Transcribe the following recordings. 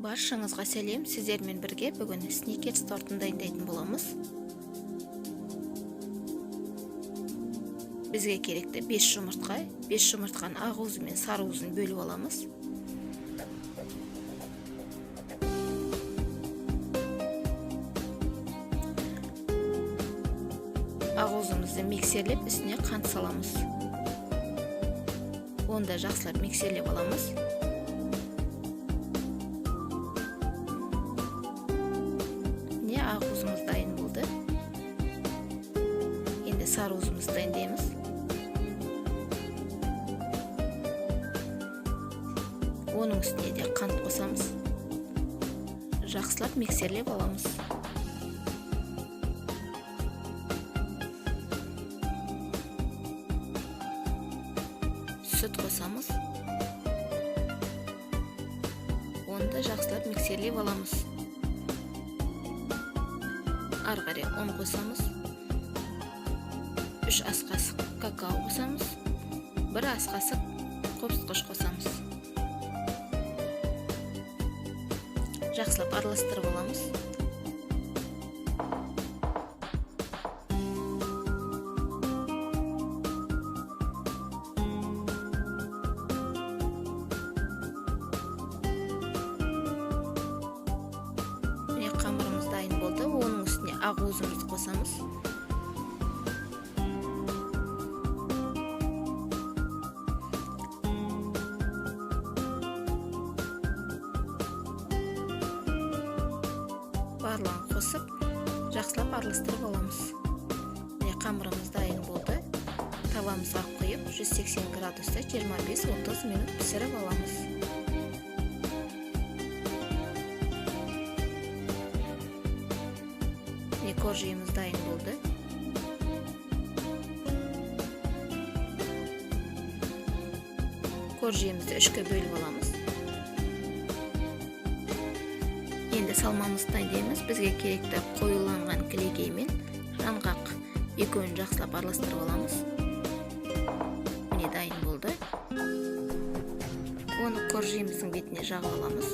Баршаңызға сәлем, сіздермен бірге бүгін сникерс тортын дайындайтын боламыз. Бізге керекті 5 жұмыртқа, 5 жұмыртқаның ақ уызы мен сары уызын бөліп аламыз. Ақ уызымызды миксерлеп үстіне қант саламыз. Оны да жақсылап миксерлеп аламыз. Міне ақ уызымыз дайын болды. Енді сары уызымызды дайындаймыз. Оның үстіне де қант қосамыз. Жақсылап миксерлеп аламыз. Сүт қосамыз. Оны да жақсылап миксерлеп аламыз. Ары қарай ұн қосамыз. 3 ас қасық какао қосамыз. 1 ас қасық қопсытқыш қосамыз. Жақсылап араластырып аламыз. Міне қамырымыз дайын болды. Оның үстіне ақ уызымызды қосамыз. Барлығын қосып, жақсылап араластырып аламыз. Міне қамырымыз дайын болды. Табамызға құйып, 180 градуста 25-30 минут пісіріп аламыз. Міне коржиіміз дайын болды. Коржиімізді үшке бөліп аламыз. Енді салмамызды дайындаймыз. Бізге керекті қоюланған кілегей мен жаңғақ екеуін жақсылап араластырып аламыз. Міне дайын болды. Оны коржиіміздің бетіне жағып аламыз.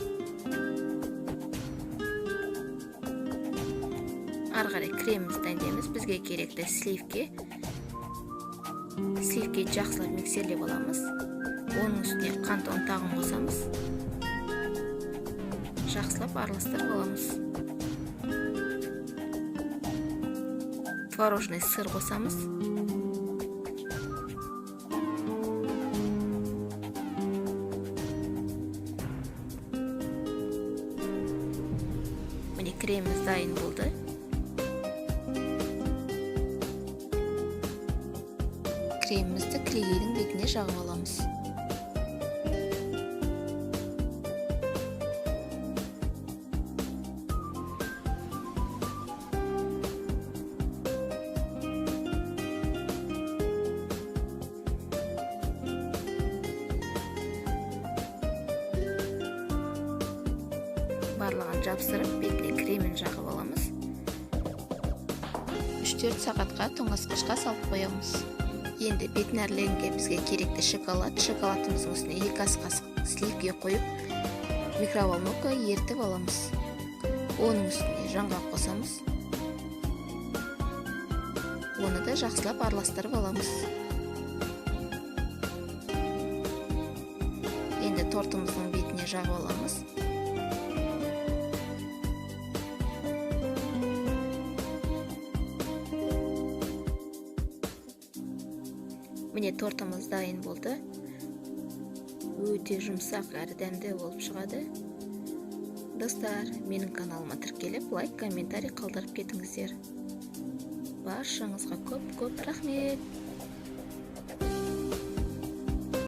Ары қарай кремімізді дайындаймыз. Бізге керекті сливки. Сливки жақсылап миксерлеп аламыз. Оның үстіне қант ұнтағын қосамыз. Жақсылап араластырып аламыз. Творожный сыр қосамыз. Міне креміміз дайын болды. Кремімізді кілегейдің бетіне жағып аламыз. Барлығын жапсырып, бетіне кремін жағып аламыз. 3-4 сағатқа тоңазытқышқа салып қоямыз. Енді бет нәрленге бізге керекті шоколад. Шоколадымыздың үстіне 2 ас қасық сливки қойып, микроволновка ерітіп аламыз. Оның үстіне жаңғақ қосамыз. Оны да жақсылап араластырып аламыз. Енді тортымыздың бетіне жағып аламыз. Міне тортымыз дайын болды. Өте жұмсақ әрі дәмді болып шығады. Достар, менің каналыма тіркеліп, лайк, комментарий қалдырып кетіңіздер. Баршаңызға көп-көп рахмет.